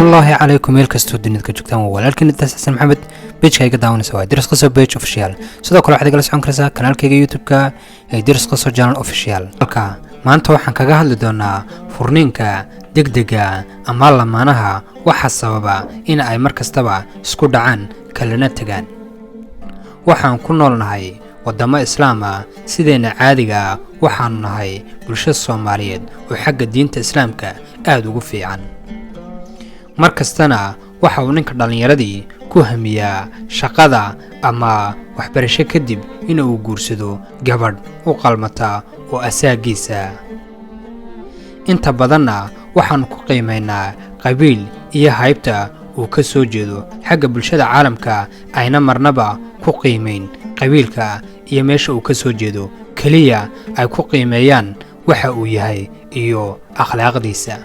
Wallaahi calaykum, meel kastoo dunida ka joogtaan, waa walaalkiin Idris Xasan Maxamed. Page-ka iga daawanaysa waa Idris Qaso Page Official. Sidoo kale waxaad igala socon karaysaa kanaalkayga YouTube-ka ee Idris Qaso Channel Official. Halka maanta waxaan kaga hadli doonaa furniinka degdega ama lamaanaha, waxa sababa in ay mar kastaba isku dhacaan kalana tegaan. Waxaan ku noolnahay waddamo Islaam ah. Sideenna caadiga ah waxaanu nahay bulshada Soomaaliyeed oo xagga diinta Islaamka aada ugu fiican. Mar kastana waxa uu ninka dhallinyaradii ku hamiyaa shaqada ama waxbarasho kadib in uu guursado gabadh u qalmata oo asaagiisa. Inta badanna waxaannu ku qiimaynaa qabiil iyo haybta uu ka soo jeedo xagga bulshada caalamka, ayna marnaba ku qiimayn qabiilka iyo meesha uu ka soo jeedo, keliya ay ku qiimeeyaan waxa uu yahay iyo akhlaaqdiisa.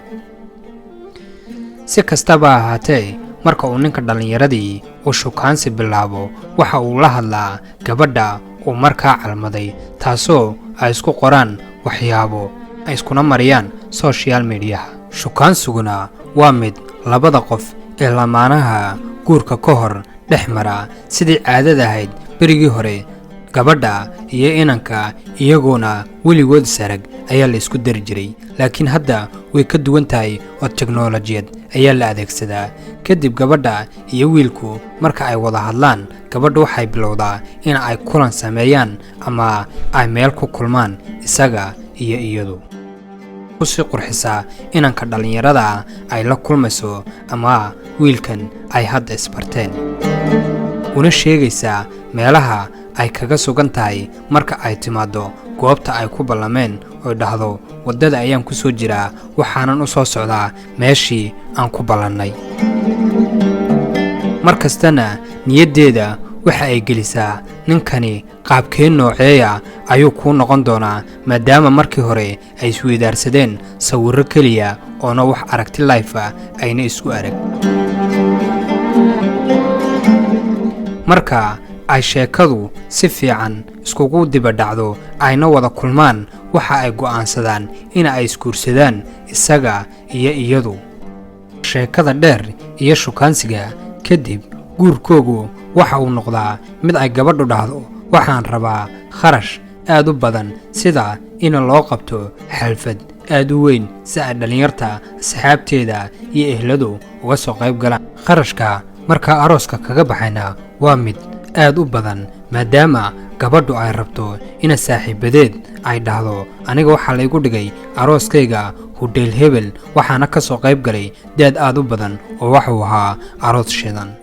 Si kastaba ahaatee, marka uu ninka dhallinyaradii uu shukaansi bilaabo, waxa uu la hadlaa gabadha uu markaa calmaday, taasoo ay isku qoraan waxyaabo ay iskuna mariyaan social media-ha. Shukaansiguna waa mid labada qof ee lamaanaha guurka ka hor dhex mara. Sidii caadada ahayd berigii hore, gabadha iyo inanka iyagoona weligood isarag ayaa la isku dari jiray, laakiin hadda way ka duwan tahay oo teknolojiyad ayaa la adeegsadaa. Kadib gabadha iyo wiilku marka ay wada hadlaan, gabadha waxay bilowdaa in ay kulan sameeyaan ama ay meel ku kulmaan isaga iyo iyadu, kusii qurxisaa inanka dhallinyarada ah ay la kulmayso ama wiilkan ay hadda isbarteen, una sheegaysaa meelaha ay kaga sugan tahay marka ay timaaddo goobta ay ku ballameen, oy dhahdo: "Waddada ayaan ku soo jiraa, waxaanan u soo socdaa meeshii aan ku ballannay." Mar kastana niyaddeeda waxa ay gelisaa: ninkani qaabkee nooceeya ayuu kuu noqon doonaa, maadaama markii hore ay isweydaarsadeen sawirro keliya oona wax aragti live ah ayna isku arag. Marka ay sheekadu si fiican iskugu dibadhacdo, ayna wada kulmaan, waxa ay go'aansadaan in ay isguursadaan isaga iyo iyadu. Sheekada dheer iyo shukaansiga kadib, guurkoogu waxa uu noqdaa mid ay gabadhu dhahdo: "Waxaan rabaa kharash aad u badan, sida in loo qabto xaflad aad u weyn si ay dhallinyarta, asxaabteeda iyo ehladu uga soo qayb galaan." Kharashka markaa arooska kaga baxayna waa mid aad u badan, maadaama gabadhu ay rabto ina saaxiibadeed ay dhahdo: "Aniga waxaa laygu dhigay arooskayga hudheel hebel, waxaana ka soo qayb galay daad aad u badan oo waxuu ahaa aroos shidan."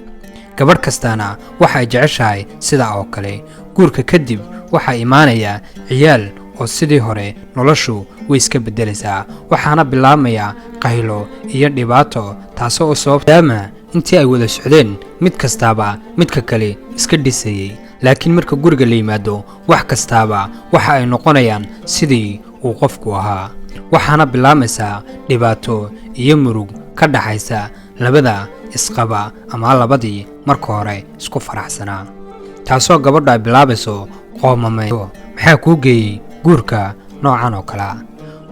Gabadh kastaana waxay jeceshahay sidaa oo kale. Guurka kadib waxaa imaanaya ciyaal, oo sidii hore noloshu way iska beddelaysaa, waxaana bilaabmaya qaylo iyo dhibaato, taasoo u sababdaama intii ay wada socdeen mid kastaaba midka kale iska dhisayey. Laakiin marka guriga la yimaado, wax kastaaba waxa ay noqonayaan sidii uu qofku ahaa, waxaana bilaabmaysaa dhibaato iyo murug ka dhaxaysa labada isqaba ama labadii marka hore isku faraxsanaa, taasoo gabadhu ay bilaabayso qoomamay: maxaa kuu geeyey guurka noocan oo kalea?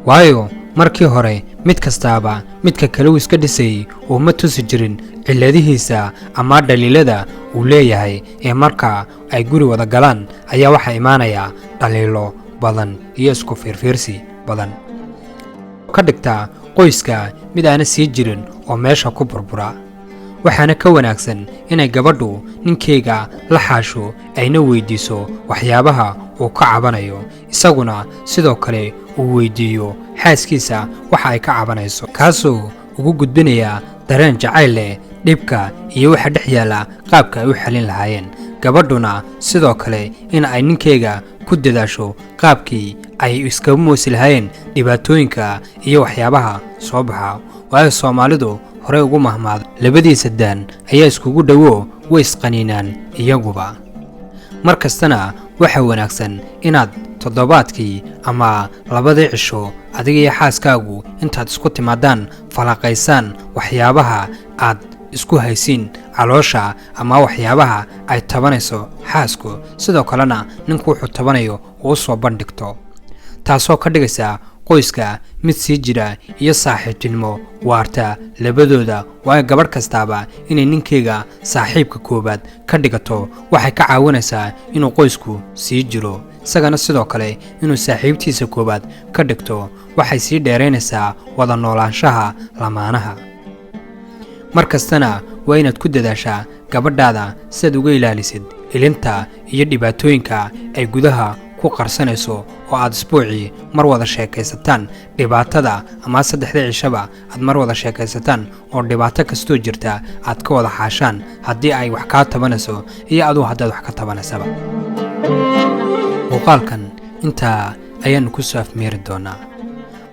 Waayo, markii hore mid kastaaba midka kale uu iska dhisayey oo ma tusi jirin cilladihiisa ama dhaliilada uu leeyahay. Ee marka ay guri wada galaan ayaa waxaa imaanaya dhaliilo badan iyo isku fiirfiirsi badan, ka dhigtaa qoyska mid aana sii jirin oo meesha ku burbura. Waxaana ka wanaagsan inay gabadhu ninkeyga la xaasho, ayna weydiiso waxyaabaha uu ka cabanayo, isaguna sidoo kale uu weydiiyo xaaskiisa waxa ay ka cabanayso, kaasoo ugu gudbinaya dareen jacayl leh dhibka iyo waxa dhex yaalla qaabka ay u xalin lahaayeen. Gabadhuna sidoo kale in ay ninkeyga ku dadaasho qaabkii ay iskaga moosi lahaayeen dhibaatooyinka iyo waxyaabaha soo baxa. Waayo, Soomaalidu horey ugu mahmaado: labadiisa daan ayaa iskugu dhowo, way isqaniinaan iyaguba. Mar kastana waxaa wanaagsan inaad toddobaadkii ama labadii cisho adiga iyo xaaskaagu intaad isku timaadaan falaqaysaan waxyaabaha aad isku haysiin caloosha ama waxyaabaha ay tabanayso xaasku, sidoo kalena ninku wuxuu tabanayo uu u soo bandhigto, taasoo ka dhigaysa Qoyska mid sii jira iyo saaxiibtinimo waarta labadooda, waayo gabadh kastaaba inay ninkeyga saaxiibka koowaad ka dhigato waxay ka caawinaysaa inuu qoysku sii jiro. Isagana sidoo kale inuu saaxiibtiisa koowaad ka dhigto waxay sii dheeraynaysaa wada noolaanshaha lamaanaha. Mar kastana waa inaad ku dadaashaa gabadhaada sidaad uga ilaalisid ilinta iyo dhibaatooyinka ay gudaha ku qarsanayso, oo aad isbuucii mar wada sheekaysataan dhibaatada, ama 3da cishaba aad mar wada sheekaysataan, oo dhibaato kastoo jirta aad ka wada xaashaan, haddii ay wax kaa tabanayso iyo adugu haddaad wax ka tabanaysaba. Muuqaalkan intaa ayaannu ku soo afmeeri doonaa.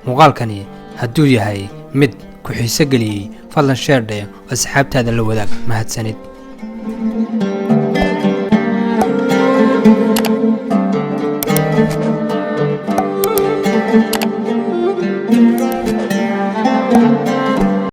Muuqaalkani hadduu yahay mid ku xiiso geliyey, fadlan share dheh oo asxaabtaada la wadaag. Mahadsanid.